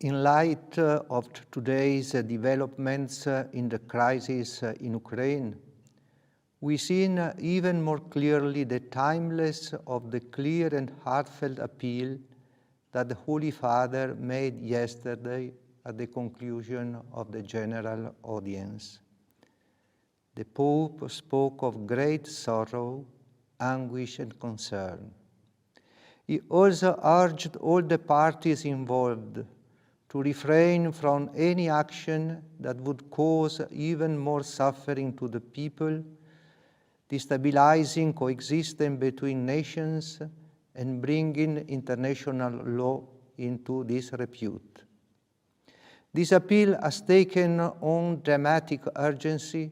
In light of today's developments in the crisis in Ukraine, we see even more clearly the timeless of the clear and heartfelt appeal that the Holy Father made yesterday at the conclusion of the general audience. The Pope spoke of great sorrow, anguish, and concern. He also urged all the parties involved to refrain from any action that would cause even more suffering to the people, destabilizing coexistence between nations and bringing international law into disrepute. This appeal has taken on dramatic urgency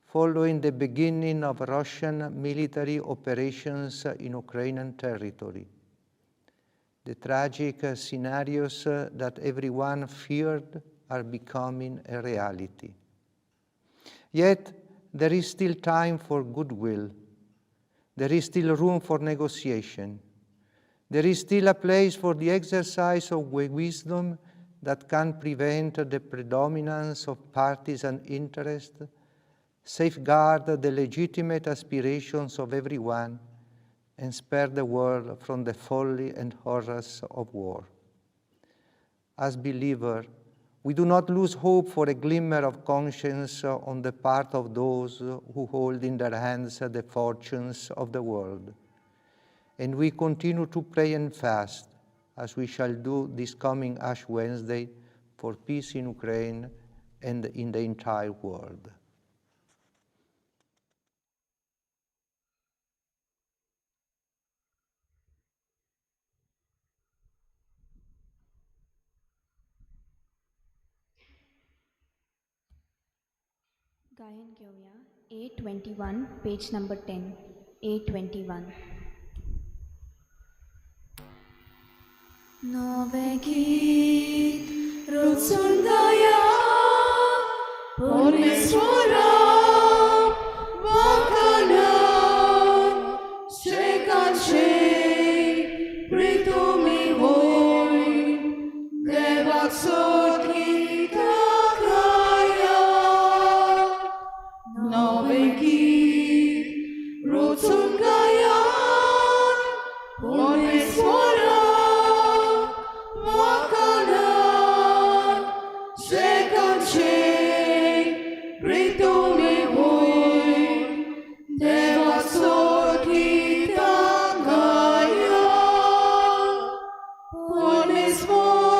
following the beginning of Russian military operations in Ukrainian territory. The tragic scenarios that everyone feared are becoming a reality. Yet, there is still time for goodwill. There is still room for negotiation. There is still a place for the exercise of wisdom that can prevent the predominance of partisan interest, safeguard the legitimate aspirations of everyone, and spare the world from the folly and horrors of war. As believers, we do not lose hope for a glimmer of conscience on the part of those who hold in their hands the fortunes of the world. And we continue to pray and fast, as we shall do this coming Ash Wednesday, for peace in Ukraine and in the entire world. गायन घेवया A21, page number 10, A21. नवे गीत रचून गाया परमेश्वरा वाखाणान शेकानशे प्रितुमी होय देवाक सोड गीतां गाया. नवे गीत रचून गाया परमेश्वरा वाखाणान शेकानशे प्रितुमी होय देवाक सोड गीतां गाया. परमेश्वराच्या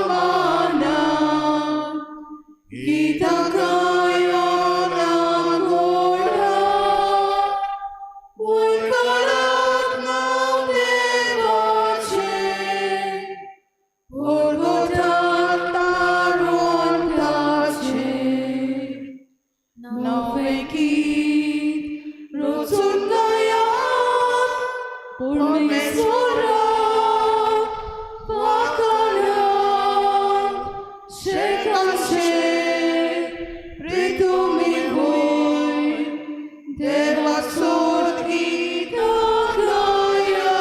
मानान गीतां गाया गोडा वयर काडात नांव देवाचें परगटात तारण ताचें. नवे गीत रचून गाया परमेश्वरा वाखाणान शेकानशे प्रितुमी होय देवाक सोड गीतां गाया.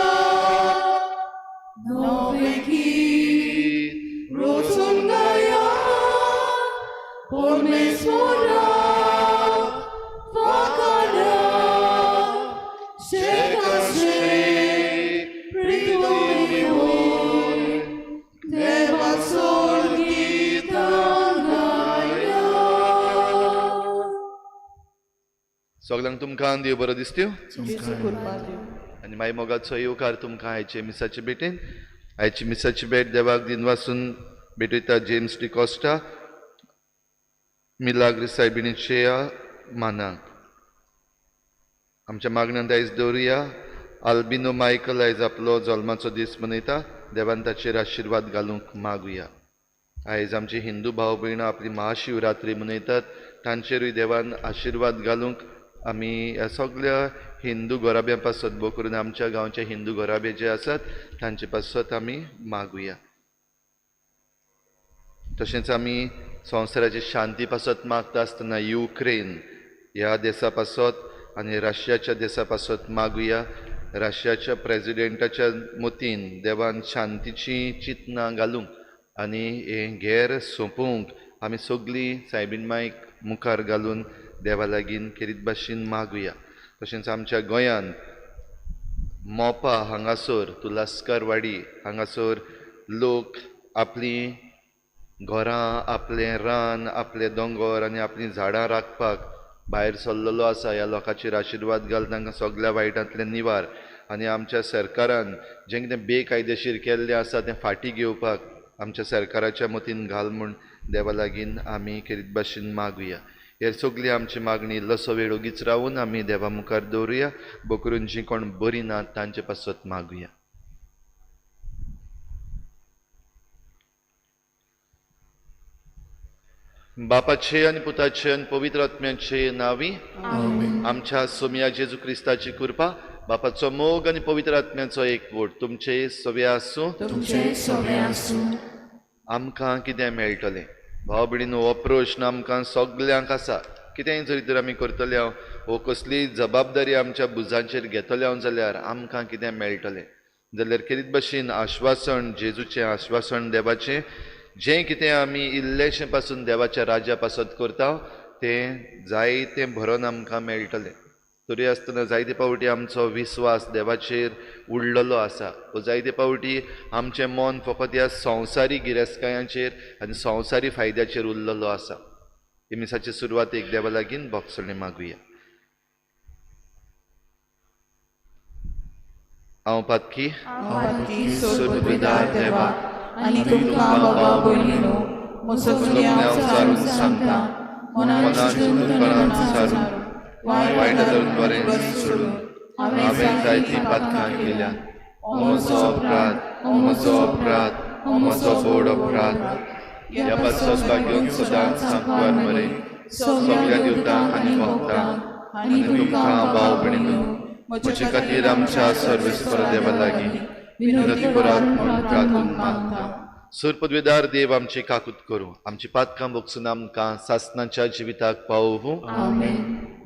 नवे गीत रचून गाया परमेश्वरा वाखाणान शेकानशे प्रितुमी होय देवाक सोड गीतां गाया. सगळ्यांक तुमकां देव बरो दिसत्यो. जेजू कुर्बान दिवं. आनी मागीर मोगाचो येवकार तुमकां आयचे मिसाचे भेटेन. आयची मिसाची भेट देवाक दिनवासून भेटयता जेम्स डिकॉस्टा मिलाग्र सायबिणीच्या मानाक. आमच्या मागण्यांत आयज दवरुया आल्बिनो मायकल आयज आपलो जल्माचो दीस मनयता. देवान ताचेर आशिर्वाद घालूंक मागुया. आयज आमचे हिंदू भाव भयणां आपली महाशिवरात्री मनयतात, तांचेरूय देवान आशिर्वाद घालूंक आमी ह्या सगळ्या हिंदू घराब्यां पासत, भोव करून आमच्या गांवचे हिंदू घराबे जे आसात तांचे पासत आमी मागुया. तशेंच आमी संवसाराची शांती पासत मागता आसतना युक्रेन ह्या देसा पासत आनी रशियाच्या देसा पासत मागुया. राशियाच्या प्रेजिडेंटाच्या मतीन देवान शांतीची चिंतनां घालूंक आनी हें घेर सोंपोवंक आमी सगळीं सायबीण मायक मुखार घालून देवा लागीं खेरीत भाशेन मागुया. तशेंच आमच्या गोंयांत मोपा हांगासर तुलास्करवाडी हांगासर लोक आपलीं घरां, आपलें रान, आपले दोंगोर आनी आपलीं झाडां राखपाक भायर सरलेलो आसा. ह्या लोकांचेर आशिर्वाद घाल, तांकां सगळ्या वायटांतलें निवार आनी आमच्या सरकारान जें कितें बेकायदेशीर केल्लें आसा तें फाटीं घेवपाक आमच्या सरकाराच्या मतीन घाल म्हूण देवा लागीं आमी खेरीत भाशेन मागुया. हे सगळी आमची मागणी इल्लोसो वेळ ओगीच रावून आमी देवा मुखार दवरुया. बोकरून जीं कोण बरीं नात तांचे पासत मागुया. बापाचे आनी पुताचे आनी पवित्र आत्म्याचे नांवी आमच्या सोमया जेजू क्रिस्ताची कृपा, बापाचो मोग आनी पवित्र आत्म्याचो एकवट तुमचे सवे आसूं. आमकां कितें मेळटलें? भाव भयणीनो, हो प्रश्न आमकां सगल्यांक आसा. कितेंय जरी तर आमी करतले हांव वो कसलीय जबाबदारी आमच्या भुजांचेर घेतले हांव जाल्यार आमकां कितें मेळटलें? जाल्यार खेरीत भाशेन आश्वासन, जेजूचें आश्वासन देवाचें, जें कितें आमी इल्लेशें पासून देवाच्या राज्या पासत करता तें जायतें भरोन आमकां मेळटलें. तरी आसतना जायते फावटी आमचो विस्वास देवाचेर उडलेलो आसा वो जायते फावटी आमचें मन फकत ह्या संवसारी गिरेस्तकायांचेर आनी संवसारी फायद्याचेर उरलेलो आसा. हे मिसाचे सुरवातेक देवा लागीं भोगसणें मागुया. हांव पातकी सोदपिदार देवा आनी तुमकां बाबा भयणीनो म्हजो गुन्यांव सारून सांगता, मनान चिंतून मनान सारून वायट बरें सोडून हांवें जायतीं पातकां केल्या. म्हजो अपराध, म्हजो अपराध, म्हजो व्हड अपराध. ह्या पासत भाग्योन सदांच सांकवार मरे सगळ्या दिवतांक आनी भक्तांक आनी तुमकां भाव भयणीनो म्हजे खातीर आमच्या सर्वेस्पर देवा लागीं विनंती करात म्हूण प्रार्थून मागता. सुर पदवेदार देव आमची काकूत करूं, आमची पातकां भोगसून आमकां सासनाच्या जिविताक पावोवं.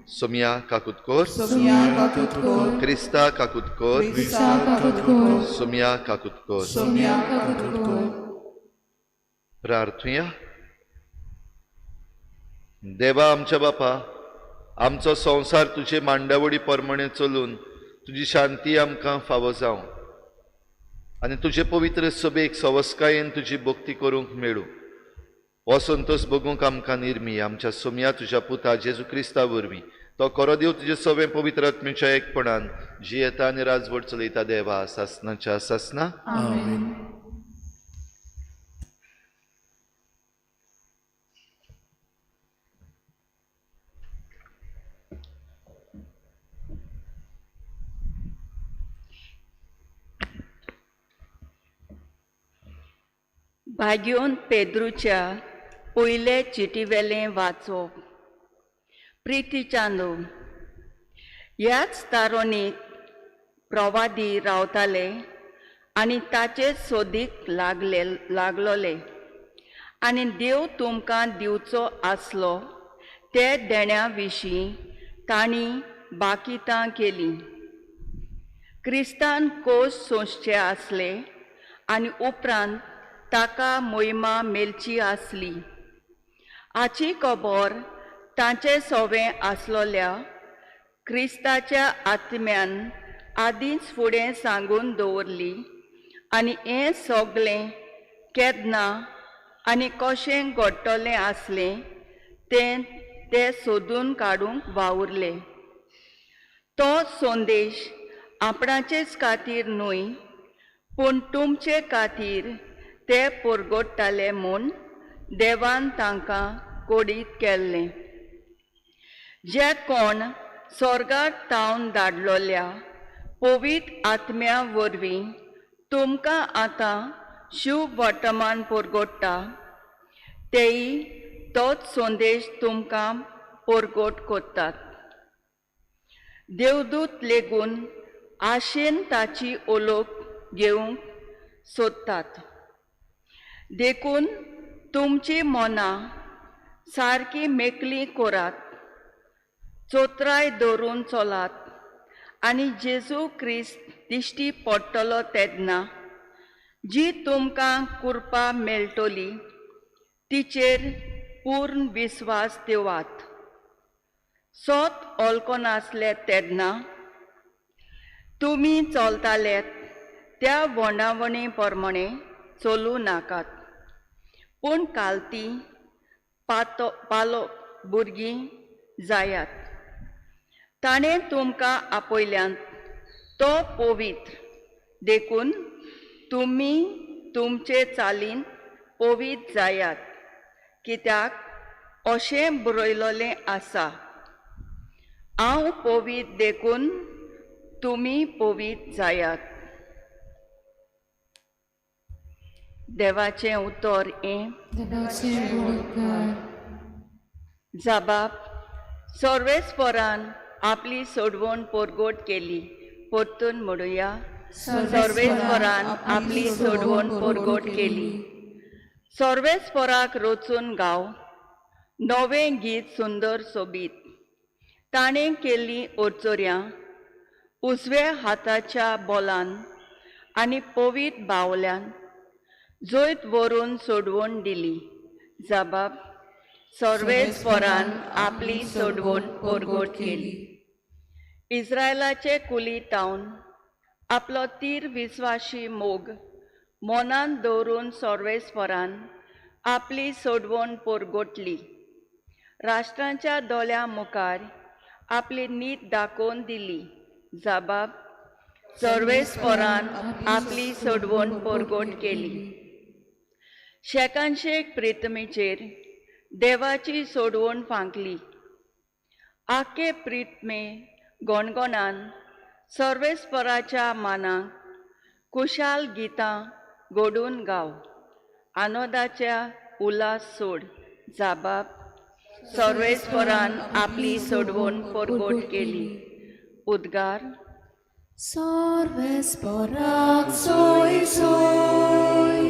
सोमिया काकूत कर, क्रिस्ता काकूत कर, सोमिया काकूत कर. प्रार्थुया. देवा आमच्या बापा, आमचो संवसार तुजे मांडावळी प्रमाणे चलून तुजी शांती आमकां फावो जावं आनी तुजे पवित्र सभेक सवस्कायेन तुजी भक्ती करूंक मेळूं. हो संतोश भोगूंक आमकां निर्मी आमच्या सोमया तुज्या पुता जेजू क्रिस्ता वरवीं. तो खरो देव तुजे सवें पवित्र आत्म्याच्या एकपणान जियेता आनी राजवट चलयता देवा सासनाच्या सासना. भाग्योन पेद्रूच्या पयले चिटीवेलें वाचप. प्रिती चांदो. ह्याच तारोनीक प्रवादी रावताले आनी ताचे सोदीक लागलोले आनी देव तुमकां दिवचो आसलो ते देण्या विशीं तांणी बाकितां केलीं. क्रिस्तान कोश सोंसचे आसले आनी उपरांत ताका मोहिमा मेलची आसली. हाची खबर तांचे सोवें आसलोल्या क्रिस्ताच्या आत्म्यान आदींच फुडें सांगून दवरली आनी हें सगळें केन्ना आनी कशें घडटलें आसलें तें ते सोदून काडूंक वावुरले. तो संदेश आपणाचेच खातीर न्हय पूण तुमचे खातीर ते परगट्टाले म्हूण देवान तांकां कोडीत केल्लें. जे कोण स्वर्गार तावन धाडलोल्या पवित्र आत्म्या वरवीं तुमकां आतां शुभ वर्तमान परगट्टा तेय तोच संदेश तुमकां परगट करतात. देवदूत लेगून आशेन ताची ओलोक घेवंक सोदतात. देखून तुमची मनां सारकी मेकळीं करात, चोत्राय धरून चलात आनी जेजू क्रिस्त दिश्टी पडटलो तेन्ना जी तुमकां कृपा मेळटली तिचेर पूर्ण विस्वास देवात. सोत ओळखनासले तेन्ना तुमी चलताले त्या वणावणी प्रमाणे चलूं नाकात, पूण कालती पातो पालो भुरगीं जायात. ताणें तुमकां आपयल्यान तो पवित्र, देखून तुमी तुमचे चालीन पवित्र जायात, कित्याक अशें बरयलेलें आसा, हांव पवित्र देखून तुमी पवित्र जायात. देवाचें उतर हें. जबाब सर्वेस्परान आपली सोडवण परगट केली. परतून म्हणुया, सर्वेस्परान आपली सोडवण परगट केली. सर्वेस्पराक रचून गाव नवें गीत सुंदर सोबीत. ताणें केल्लीं अडचऱ्यां उजव्या हाताच्या बोलान आनी पवित्र बावल्यान जैत व्हरून सोडवण दिली. जबाब सर्वेस्परान आपली सोडवण परगट केली. इस्रायलाचे कुली तावन आपलो तीर विस्वाशी मोग मनान दवरून सर्वेस्परान आपली सोडवण परगटली. राष्ट्रांच्या दोळ्यां मुखार आपली नीत दाखोवन दिली. जबाब सर्वेस्परान आपली सोडवण परगट केली. शेकानशेक प्रितमेचेर देवाची सोडवण फांकली. आखे प्रितमे गणगणान सर्वेस्पराच्या मानाक कुशाल गितां गोडून गाव, आनंदाच्या उल्हास सोड. जबाब सर्वेस्परान आपली सोडवण परगट केली. उद्गार सर्वेस्पराक सोय सोय,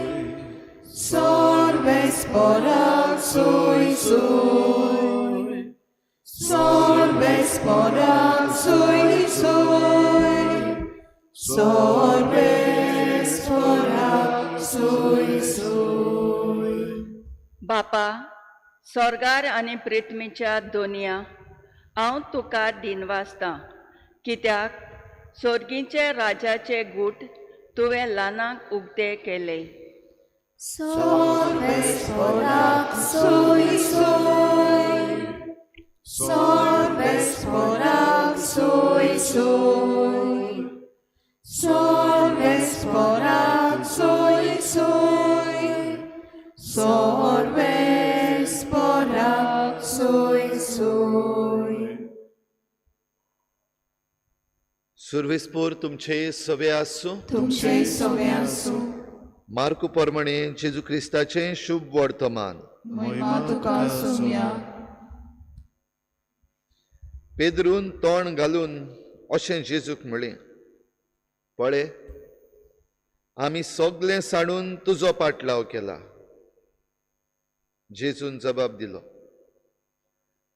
सर्वेस्पराक सोय सोय, सर्वेस्पराक सोय सोय, सर्वेस्पराक सोय सोय. बापा स्वर्गार आनी पृथ्वीच्या दोनया हांव तुका दिनवासतां, कित्याक स्वर्गीचे राजाचे गूट तुवें ल्हानांक उक्ते केले. सर्वेस्पराक सोय सोय, सर्वेस्पराक सोय सोय, सर्वेस्पराक सोय सोय, सर्वेस्पराक सोय सोय. सुर्वेस्पोर तुमचे सवे आसूं. तुमचे सवे आसूं. मार्कू प्रमाणे जेजू क्रिस्ताचें शुभ वर्तमान. महिमा तुका सोम्या. पेद्रून तोंड घालून अशें जेजूक म्हळें, पळे आमी सगळें सांडून तुजो पाटलाव केला. जेजून जबाब दिलो,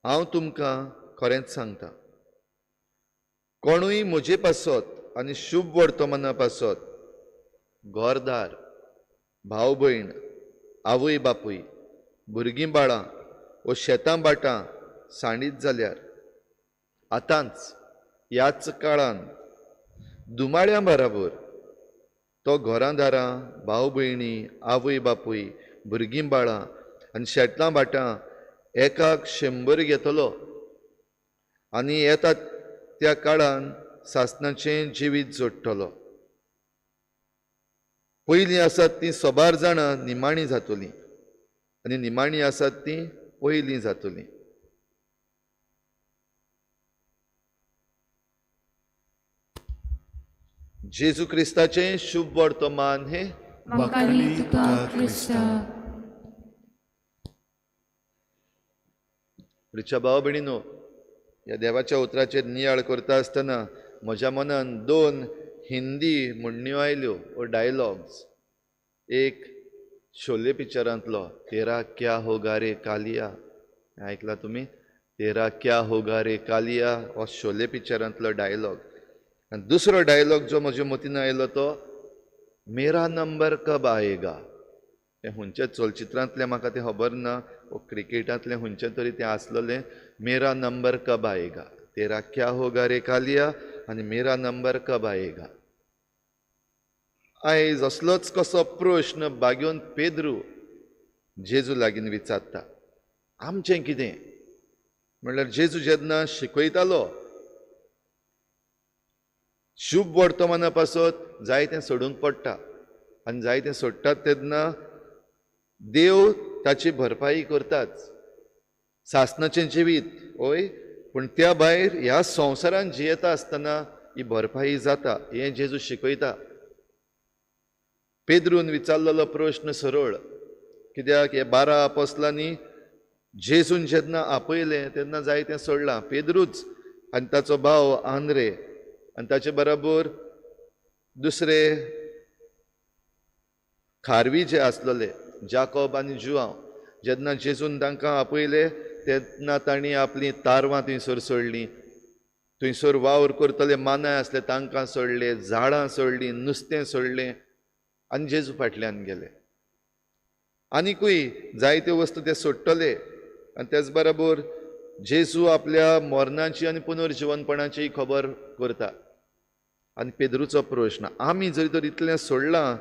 हांव तुमकां खरेंच सांगता, कोणूय म्हजे पासत आनी शुभ वर्तमाना पासत घरदार, भाव भयण, आवय बापूय, भुरगीं बाळां वो शेतां भाटां सांडीत जाल्यार आतांच ह्याच काळान दुमाळ्यां बराबर तो घरां दारां, भाव भयणी, आवय बापूय, भुरगीं बाळां आनी शेतां भाटां एकाक 100 घेतलो आनी येता त्या काळान सासणाचें जिवीत जोडटलो. पयलीं आसात तीं सबार जाणां निमाणी जातलीं आनी निमाणी आसात तीं पयलीं जातलीं. जेजू क्रिस्ताचें शुभ वर्तमान हें. वाखाणी तुका क्रिस्ता. प्रिच्या भाव भयणीनो, ह्या देवाच्या उतराचेर नियाळ करता आसतना म्हज्या मनान 2 हिंदी म्हणण्यो आयल्यो वो डायलॉग्स. एक शोले पिक्चरांतलो, तेरा क्या होगा रे कालिया. आयकला तुमी? तेरा क्या होगा रे कालिया हो शोले पिक्चरांतलो डायलॉग. आनी दुसरो डायलॉग जो म्हज्या मतीन आयलो तो मेरा नंबर कब आएगा. तें खंयच्या चलचित्रांतलें म्हाका तें खबर ना, वो क्रिकेटांतलें खंयचें तरी तें आसलेलें. मेरा नंबर कब आएगा, तेरा क्या होगा रे कालिया, आनी मेरा नंबर कब आएगा. आयज असलोच कसो प्रश्न बागेवन पेद्रू जेजू लागीं विचारता, आमचें कितें? म्हणल्यार जेजू जेन्ना शिकयतालो शुभ वर्तमाना पासत जायतें सोडूंक पडटा, आनी जायतें सोडटात तेन्ना देव ताची भरपाई करताच. सासणाचें जिवीत हय, पूण त्या भायर ह्या संवसारान जियेता आसतना ही भरपाई जाता हें जेजू शिकयता. पेद्रून विचारलेलो प्रश्न सरळ, कित्याक हे 12 आपोस्लांनी जेजून जेन्ना आपयलें तेन्ना जायतें सोडलां. पेद्रूच आनी ताचो भाव आंद्रे आनी ताचे बराबर दुसरे खारवी जे आसलेले जाकोब आनी जुआंव, जेन्ना जेजून तांकां आपयले तेन्ना तांणी आपलीं तारवां थंयसर सोडलीं, थंयसर वावर करतले मानाय आसले तांकां सोडले, झाडां सोडलीं, नुस्तें सोडलें आनी जेजू फाटल्यान गेले. आनिकूय जायत्यो वस्तू ते सोडटले. आनी तेच बराबर जेजू आपल्या मरणाची आनी पुनर्जिवनपणाची खबर करता. आनी पेद्रूचो प्रश्न, आमी जरी तर इतलें सोडलां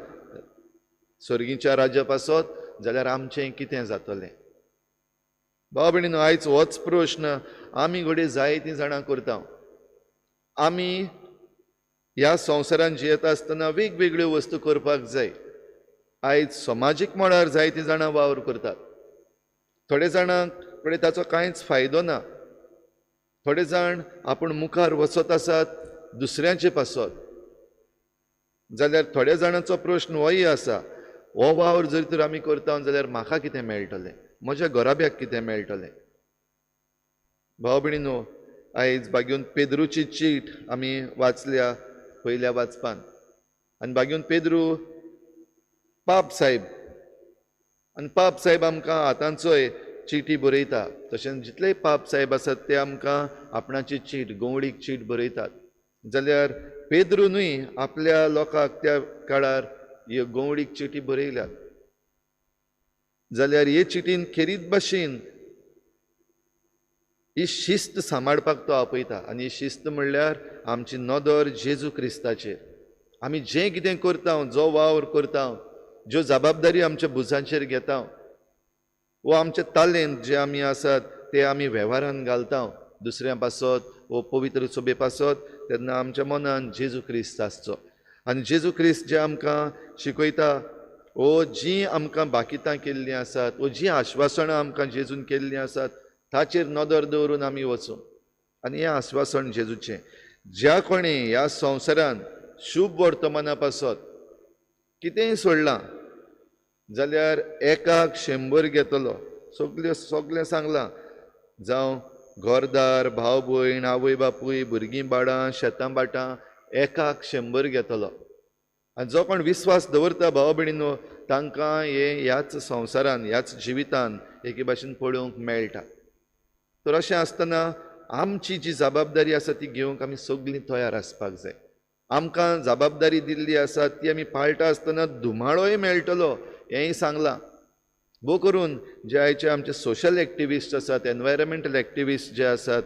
सर्गीच्या राज्या पासत जाल्यार आमचें कितें जातलें? भाव भयणीनो, आयज होच प्रश्न आमी घडये जायतीं जाणां करता. आमी ह्या संवसारान जियेता आसतना वेगवेगळ्यो वस्तू करपाक जाय. आयज समाजीक मळार जायतीं जाणां वावर करतात, थोडे जाणांक घडये ताचो कांयच फायदो ना, थोडे जाण आपूण मुखार वचत आसात दुसऱ्यांचे पासत, जाल्यार थोड्या जाणांचो प्रश्न होय आसा, हो वावर जर तर आमी करता जाल्यार म्हाका कितें मेळटलें, म्हज्या घराब्याक कितें मेळटलें? भाव भयणीनो, आयज बागेवन पेद्रूची चीट आमी वाचल्या पयल्या वाचपान, आनी बागेवन पेद्रू पाप साहेब, आनी पाप साहेब आमकां आतांचोय चिटी बरयता, तशेंच जितलेय पाप साहेब आसात ते आमकां आपणाची चीट, गोवळीक चीट बरयतात. जाल्यार पेद्रूनूय आपल्या लोकांक त्या काळार ह्यो गोवळीक चिटी बरयल्यात. जाल्यार हे चिटीन खेरीत भाशेन ही शिस्त सांबाळपाक तो आपयता. आनी ही शिस्त म्हणल्यार आमची नदर जेजू क्रिस्ताचेर. आमी जें कितें करता, जो वावर करता, ज्यो जबाबदारी आमच्या भुजांचेर घेता, वो आमचे तालेंत जे आमी आसात ते आमी वेव्हारान घालता दुसऱ्यां पासत वो पवित्र सभे पासत, तेन्ना आमच्या मनान जेजू क्रिस्त आसचो. आनी जेजू क्रिस्त जे आमकां शिकयता, वो जीं आमकां बाकितां केल्लीं आसात, वो जीं आश्वासनां आमकां जेजून केल्लीं आसात ताचेर नदर दवरून आमी वचूं. आनी हें आश्वासन जेजूचें, ज्या कोणें ह्या संवसारान शुभ वर्तमाना पासत कितेंय सोडलां जाल्यार एकाक 100 घेतलो. सगळें सगळें सांगलां, जावं घरदार, भाव भयण, आवय बापूय, भुरगीं बाळां, शेतां भाटां, एकाक 100 घेतलो. आनी जो कोण विस्वास दवरता भाव भयणीनो, तांकां हें ह्याच संवसारान, ह्याच जिवितान एके भाशेन पळोवंक मेळटा. तर अशें आसतना आमची जी जबाबदारी आसा ती घेवंक आमी सगळीं तयार आसपाक जाय. आमकां जबाबदारी दिल्ली आसा ती आमी पाळटा आसतना धुमाळोय मेळटलो हेंय सांगलां. भोव करून जे आयचे आमचे सोशल एक्टिविस्ट आसात, एनवायरमेंटल एक्टिविस्ट जे आसात,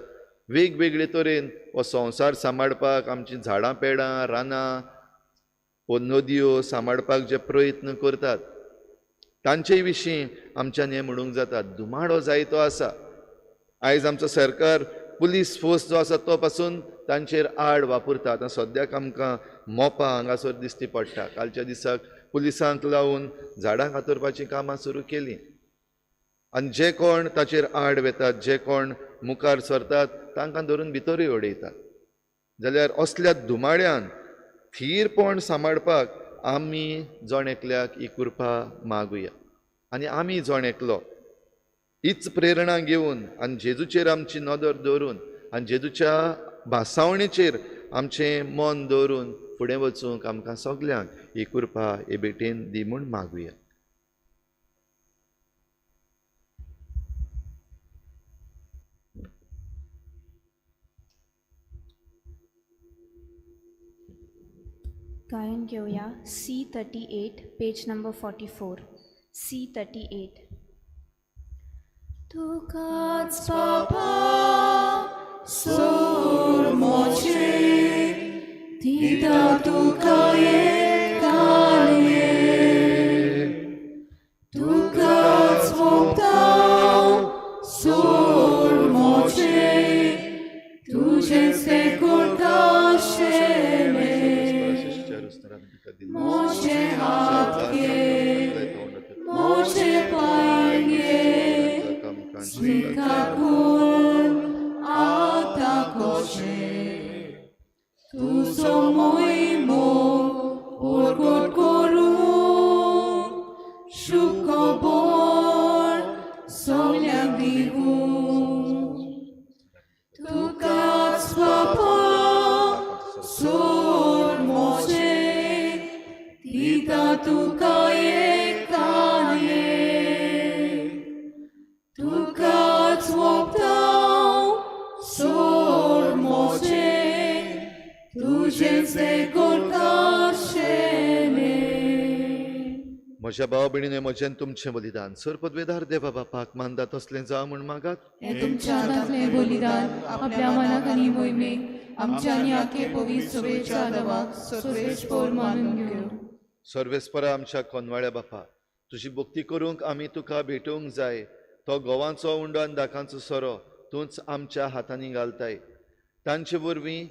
वेगवेगळे तरेन हो संवसार सांबाळपाक, आमचीं झाडां पेडां, रानां वो नदयो सांबाळपाक जे प्रयत्न करतात तांचे विशीं आमच्यान हें म्हणूंक जाता, धुमाडो जायतो आसा. आयज आमचो सरकार पुलीस फोर्स जो आसा तो पासून तांचेर आड वापरता. आतां सद्याक आमकां मोपा हांगासर दिश्टी पडटा. कालच्या दिसाक पुलिसांक लावन झाडां कातरपाचीं कामां सुरू केलीं. आनी जे कोण ताचेर आड वेतात, जे कोण मुखार सरतात तांकां धरून भितरूय उडयतात. जाल्यार असल्या धुमाड्यान थीरपण सांबाळपाक आमी जण एकल्याक ही कृपा मागुया. आनी आमी जण एकलो हीच प्रेरणा घेवन आनी जेजूचेर आमची नदर दवरून आनी जेजूच्या भासावणेचेर आमचें मन दवरून फुडें वचूंक आमकां सगल्यांक ही कृपा हे भेटेन दी म्हूण मागुया. गायन घेवया C38, page number 44. C38. तुकाच बापा सोड मोचे दिता तुका एकाले तुकाच मोगता सोड मोचे तुजें ते करता शेमे मोचे हात घे मोचे पांय घे स्वीकार आतां कशें तुजो मोहिमो परगट करूं शुभ खबर सगल्यांक दिवूं तुकाच बापा सोड मोचे दिता तुका एकाने तुकाच मोगता सोड मोचे तुजें ते करता शेमे. म्हज्या भाव भयणीने म्हजें तुमचें बलिदान सर पदवेदार देवा बापाक मानता तसलें जावं म्हूण मागात. हें तुमच्या हातांतलें बलिदान आपल्या मनाक आनी मोहिमेक आमच्या आनी आखे पवित्र सभेच्या देवाक सर्वेस्पोर मानून घेवं. सर्वेस्परा आमच्या कोनवाळ्या बापा, तुजी भक्ती करूंक आमी तुका भेटोवंक जाय. तो गोवांचो उंडो आनी दाकांचो सोरो तूंच आमच्या हातांनी घालताय. तांचे वरवीं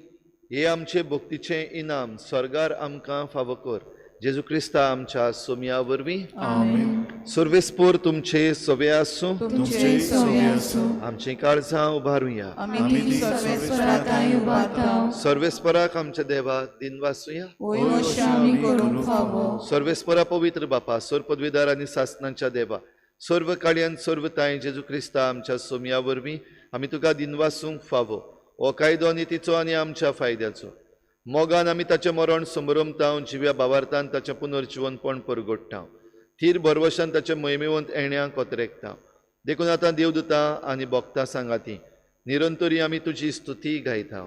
हे आमचे भक्तीचें इनाम स्वर्गार आमकां फावो कर, जेजू क्रिस्ता आमच्या सोमया वरवीं. आमेन. सर्वेस्पोर तुमचे सवे आसूं. तुमचे सवे आसूं. आमचीं काळजां उबारुया. आमी ती सर्वेस्परा थांय उबारता. सर्वेस्पराक आमच्या देवाक दिनवासुया. वय अशें आमी करूंक फावो. सर्वेस्परा पवित्र बापा, सर्व पदवीदार आनी सासनांच्या देवा, सर्व काळयान सर्व तांय जेजू क्रिस्ता आमच्या सोमया वरवीं आमी तुका दिनवासूंक फावो. हो कायदो नितीचो आनी आमच्या फायद्याचो. मोगान आमी ताचें मरण समरमता, जिव्या बावार्थान ताचें पुनर्जिवनपण परगोडटा, थीर भरवशान ताचें मोहिमेवंत येण्या कोतरेकता. देखून आतां देवदूता आनी भक्तां सांगाती निरंतरी आमी तुजी स्तुती गायता.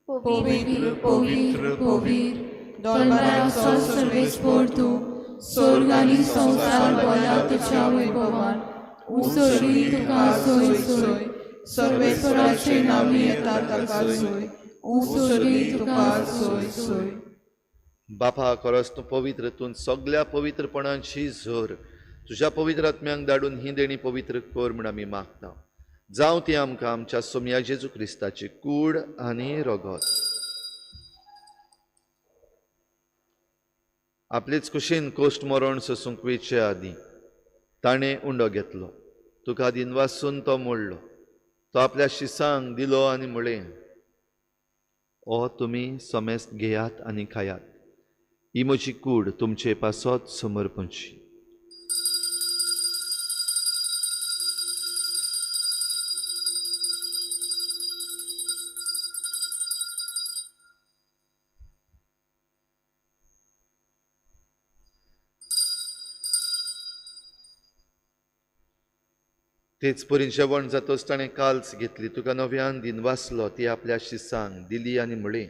पवित्र पवित्र पवित्र दरबाराचो सर्वेस्पोर तूं, स्वर्ग आनी संवसार भरला तुज्या वैभवान. उसळी तुका सोय सोय, सर्वेस्पराचे नांवी येता ताका सोय, उसळी तुका सोय सोय. बापा, खरोच तूं पवित्र, तूं सगल्या पवित्रपणाची झर. तुज्या पवित्र आत्म्यांक धाडून ही देणी पवित्र कर म्हूण आमी मागता. जावं ती आमकां आमच्या सोमया जेजू क्रिस्ताची कूड आनी रगत. आपलेच कुशीन कोश्ट मरण सोसूंक वेचे आदीं ताणें उंडो घेतलो, तुका दिनवासून तो मोडलो, तो आपल्या शिसांक दिलो आनी म्हळें, ओ तुमी समेस्त घेयात आनी खायात, ही म्हजी कूड तुमचे पासत समर्पणची. तेच परी जेवण जातच ताणें काल्स घेतली, तुका नव्यान दिनवासलो, ती आपल्या शिसांक दिली आनी म्हळें,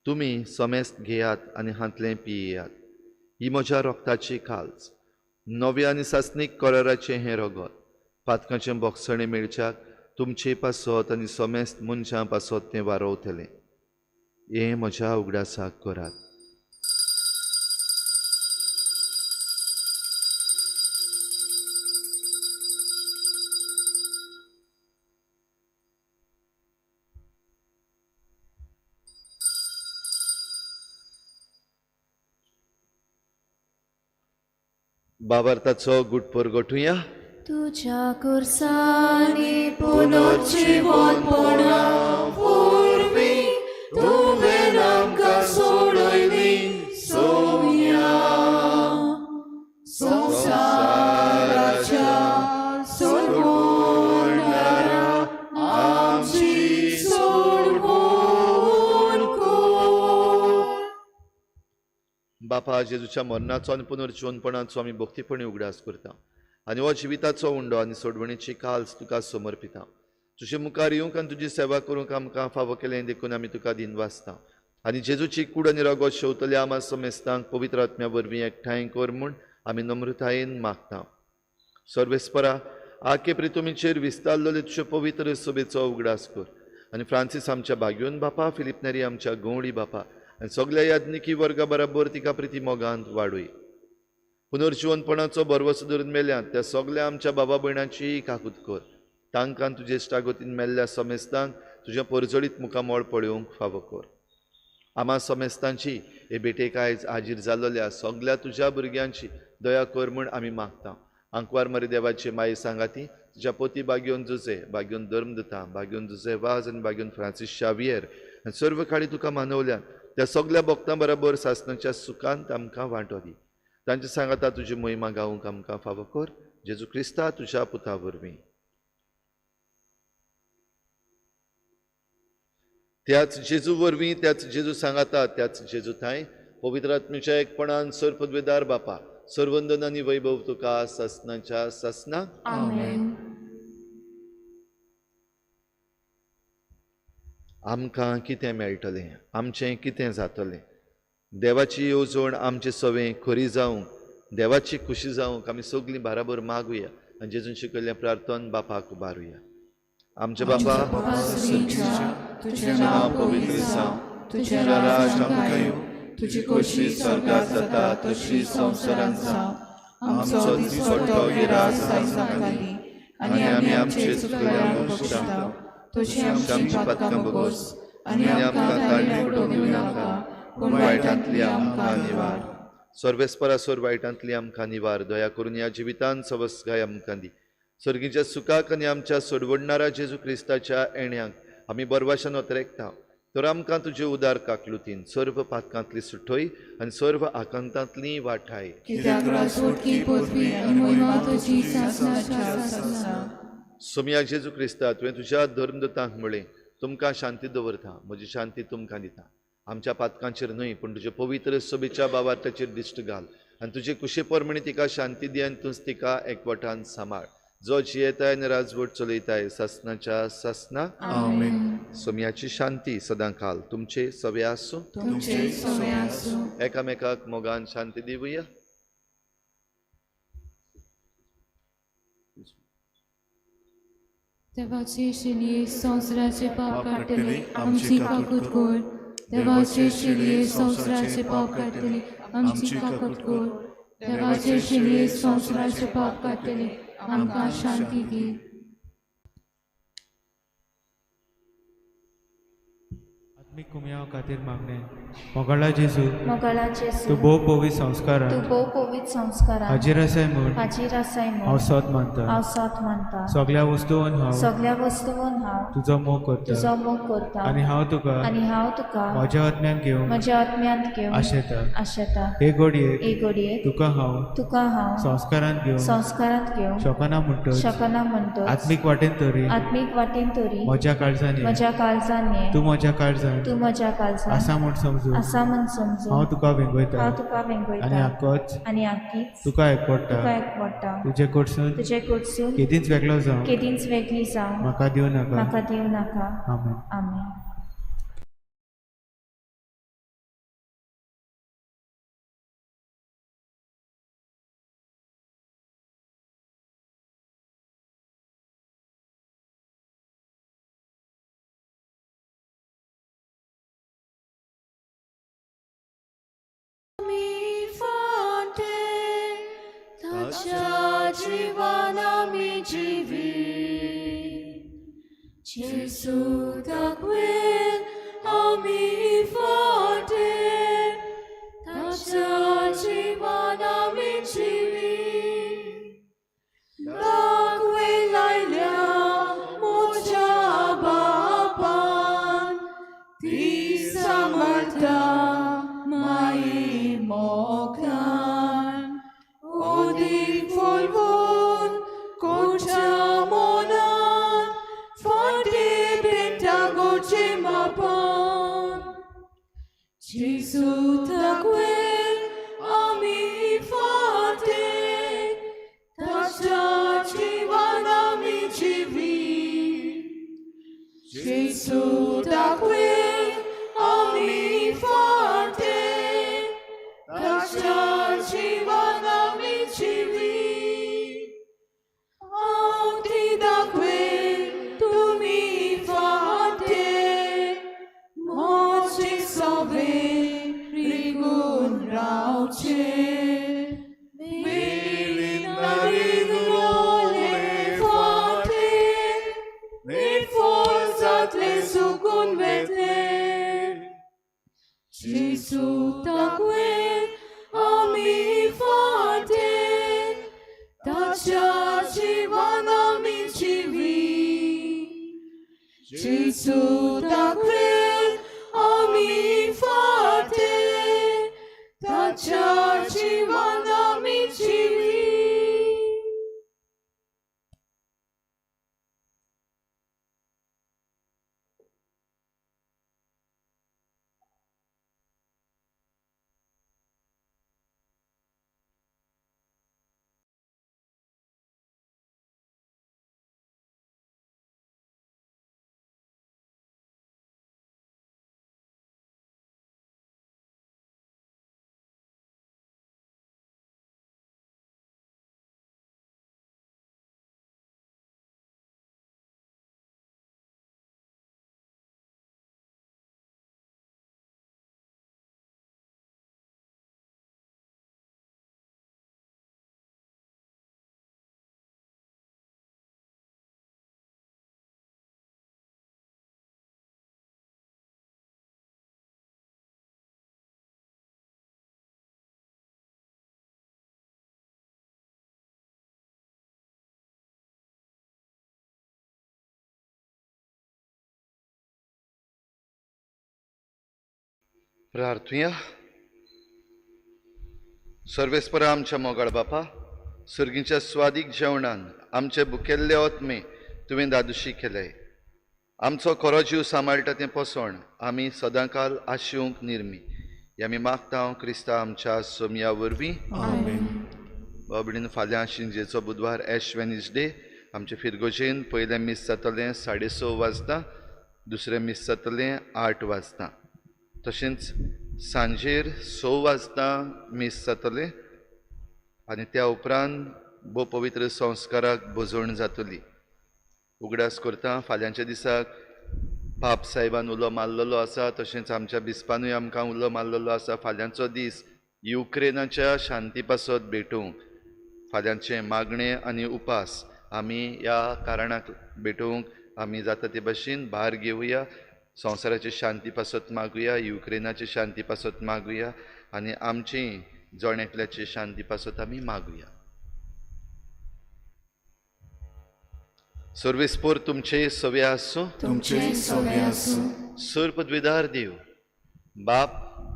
तुमी समेस्त घेयात आनी हांतलें पियेयात, ही म्हज्या रोगताची काल्स, नव्या आनी सासणीक कराराचें हें रगत, पातकांचें बोगसणें मेळच्याक तुमचे पासत आनी समेस्त मनशां पासत तें वारोवतलें. हें म्हज्या उगडासाक करात. बाबार्थाचो गुटपोर गोठुया. तुज्या कुर्सानी पुनर्जिवनपणा वरवीं तुवें आमकां सोडयली सोम्या, संवसाराच्या सोडवणारा आमची सोडवण कर. बापा, जेजूच्या मरणाचो आनी पुनर्जिवनपणाचो आमी भक्तीपणी उगडास करता आनी हो जिविताचो उंडो आनी सोडवणीची काल्स तुका समर्पिता. तुजे मुखार येवंक आनी तुजी सेवा करूंक आमकां फावो केलें देखून आमी तुका दिनवासता. आनी जेजूची कूड आनी रगत शेवतल्या आमा समेस्तांक पवित्र आत्म्या वरवीं एकठांय कर म्हूण आमी नम्रतायेन मागता. सर्वेस्परा आखे प्रितुमीचेर विस्तारलेले तुजे पवित्र सभेचो उगडास कर आनी फ्रांसीस आमच्या भाग्योन बापा, फिलीप नेरी आमच्या गवळी बापा आनी सगल्या याज्ञिकी वर्गा बराबर तिका प्रिती मोगांत वाडूय. पुनर्जिवनपणाचो भरवसो धरून मेल्यात त्या सगल्या आमच्या बाबा भयणांचीय काकूत कर. तांकां तुजे इश्टागतीन मेल्ल्या समेस्तांक तुज्या परजळीत मुखामळ पळोवंक फावो कर. आमा समेस्तांची हे भेटेक आयज हाजीर जाल्ल्या सगल्या तुज्या भुरग्यांची दया कर म्हूण आमी मागता. आंकवार मरे देवाचे माये सांगाती तुज्या पोती बागयोन जुजे, बागयोन धर्मदूता, बागयोन जुजे वाज आनी बागयोन फ्रांसीस शावियर आनी सर्व काळी तुका मानवल्यान त्या सगल्या भक्तां बराबर सासणाच्या सुखांत आमकां वांटो दी. तांचे सांगाता तुजी मोहिमा गावंक आमकां फावो कर. जेजू क्रिस्ता तुज्या पुता वरवीं. त्याच जेजू वरवीं, त्याच जेजू सांगाता, त्याच जेजू थांय पवित्र आत्म्याच्या एकपणान सर्वपदवेदार बापा, सर्वंदन आनी वैभव तुका सासणाच्या सासना. आमेन. आमकां कितें मेळटलें, आमचें कितें जातलें? देवाची येवजण आमचे सवें खरी जावंक, देवाची खुशी जावंक आमी सगळीं बाराबर मागुया आनी जेजून शिकयल्लें प्रार्थन बापाक उबारुया. आमच्या बापा, तुझें नांव पवित्र जावं, तुझें राज आमकां येवं, तुजी खोशी स्वर्गात जाता तशी संवसारांत जावं. आमचो दिसपट्टो गिरास आयज आमकां दी आनी आमी आमचे चुकल्यांक बक्षता तशी आमची पातकां बगोस आनी आमकां ताळणी फुटोवन दिवं नाका, पूण वायटांतली आमकां निवार. सर्वेस्परा सोर वायटांतली आमकां निवार. दया करून ह्या जिवितान सवसगाय आमकां दी. सर्गीच्या सुखाक आनी आमच्या सोडवडणारा जेजू क्रिस्ताच्या येण्याक आमी बरवाशान ओतरेकता. तर आमकां तुजे उदार काकलुतीन सर्व पातकांतली सुटोय आनी सर्व आकांतांतली वाठाय. कित्याक राजवटकी पदवी आनी महिमा तुजी सासणाच्या सासणा. सोमया जेजू क्रिस्ता, तुवें तुज्या धर्मदूतांक म्हळें, तुमकां शांती दवरता, म्हजी शांती तुमकां दिता. आमच्या पातकांचेर न्हय पूण तुजे पवित्र सभेच्या बावार्थाचेर दिश्ट घाल आनी तुजे कुशे प्रमाणे तिका शांती दी आनी तूंच तिका एकवटान सांबाळ, जो जियेताय आनी राजवट चलयताय सासणाच्या सासना. आमेन. सोमयाची शांती सदां काल तुमचे सवे आसूं. तुमचे सवे आसूं. एकामेकाक मोगान शांती दिवया. देवाचे शिलये संवसाराचे पाप काडटले आमची काकूत कर. देवाचे शिलये संवसाराचे पाप काडटले आमची काकूत कर. देवाचे शिलये संवसाराचे पाप काडटले आमकां शांती दी. आत्मीक कुमयाव खातीर मागणें. मोगाळा जेजू, मोगाळा जेजू, तूं भोव पवित्र संस्कारान, तूं भोव पवित्र संस्कारान हाजीर आसाय म्हूण हाजीर आसाय म्हूण हांव सोद मानता. हांव सोद मानता. सगल्या वस्तून हांव, सगल्या वस्तून हांव तुजो मोग करता, तुजो मोग करता आनी हांव तुका, आनी हांव तुका म्हज्या आत्म्यान घेवंक, म्हज्या आत्म्यांत घेवंक आशेता. आशेता. हे घडयेक, हे घडयेक तुका हांव, तुका हांव संस्कारांत घेवंक, संस्कारांत घेवंक शकना म्हणटच, शकना म्हणटच, आत्मीक वाटेन तरी, आत्मीक वाटेन तरी म्हज्या काळजान, म्हज्या काळजान ये, तूं म्हज्या काळजान, तूं म्हज्या काळजान आसा म्हूण समजून, आसा म्हूण समजून हांव तुका वेंगयता, हांव तुका वेंगयता आनी आकोच, आनी आकीच तुका एकवडटा, तुका एकवडटा. तुजे कडसून, तुजे कडसून केदींच वेगळो जावं, केदींच वेगळी जावं म्हाका दिवं नाका, म्हाका दिवं नाका. आमेन. आमेन. Gesù da quel ami forte, taccia jivana mi jivi. Da quella ilia moja bapan, ti samarta mai mokan. Odi folvon concha monan, forte pentagoce mapan. Gesù da quel ami forte, taccia jivana mi jivi. Gesù da quel ami सोर्गांतले सुकून वेतले. जेजू दाखय आमी फाटे, ताच्या जिवान आमी जिवी. जेजू दाखय आमी फाटे, ताच्या जिवान आमी जिवी. प्रार्थुया. सर्वेस्परा आमच्या मोगाळ बापा, सर्गीच्या स्वादीक जेवणान आमचे भुकेल्ले आत्मे तुवें दादुशी केले. आमचो खरो जीव सांबाळटा तें पोसवण आमी सदांकाल आशिवंक निर्मी. हे आमी मागता क्रिस्ता आमच्या सोमया वरवीं. आमेन. बाबडीन फाल्यां शिंजेचो बुधवार एश वेनसडे आमचे फिरगोजेन पयलें मीस जातलें 6:30 वाजता, दुसरें मीस जातलें 8 वाजता, तशेंच सांजेर 6 वाजता मीस जातलें आनी त्या उपरांत भोव पवित्र संस्काराक भोजवण जातली. उगडास करता फाल्यांच्या दिसाक पाप साहेबान उलो मारलेलो आसा, तशेंच आमच्या बिस्पानूय आमकां उलो मारलेलो आसा. फाल्यांचो दीस युक्रेनाच्या शांती पासत भेटोवंक फाल्यांचें मागणें आनी उपास आमी ह्या कारणाक भेटोवंक आमी जाता ते भशेन भार घेवया. संवसाराची शांती पासत मागुया, युक्रेनाची शांती पासत मागुया आनी आमची जण एकल्याची शांती पासत आमी मागुया. सर्वेस्पोर तुमचे सवे आसूं, तुमचे सवे आसूं. सर पदवीदार देव बाप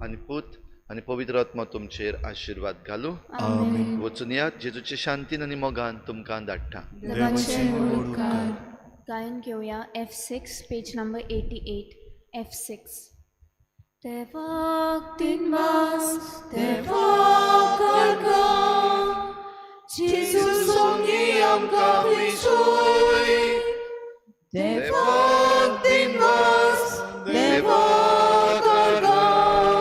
आनी पूत आनी पवित्र आत्मा तुमचेर आशिर्वाद घालूं. आमेन. वचून यात जेजूचे शांतीन आनी मोगान तुमकां धाडटा. देवाचे व्हड उपकार. गायन घेवया F6 page number 88 F6. देवाक दिनवास, देवाक अर्गां, जेजू सोंगी आमकां विजय. देवाक दिनवास, देवाक अर्गां,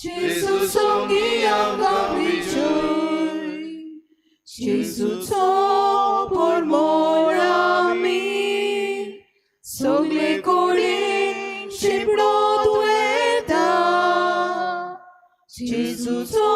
जेजू सोंगी आमकां विजय. जेजूचो परमळ आमी सगळे कडेन शिंपडत वयता. जेजूचो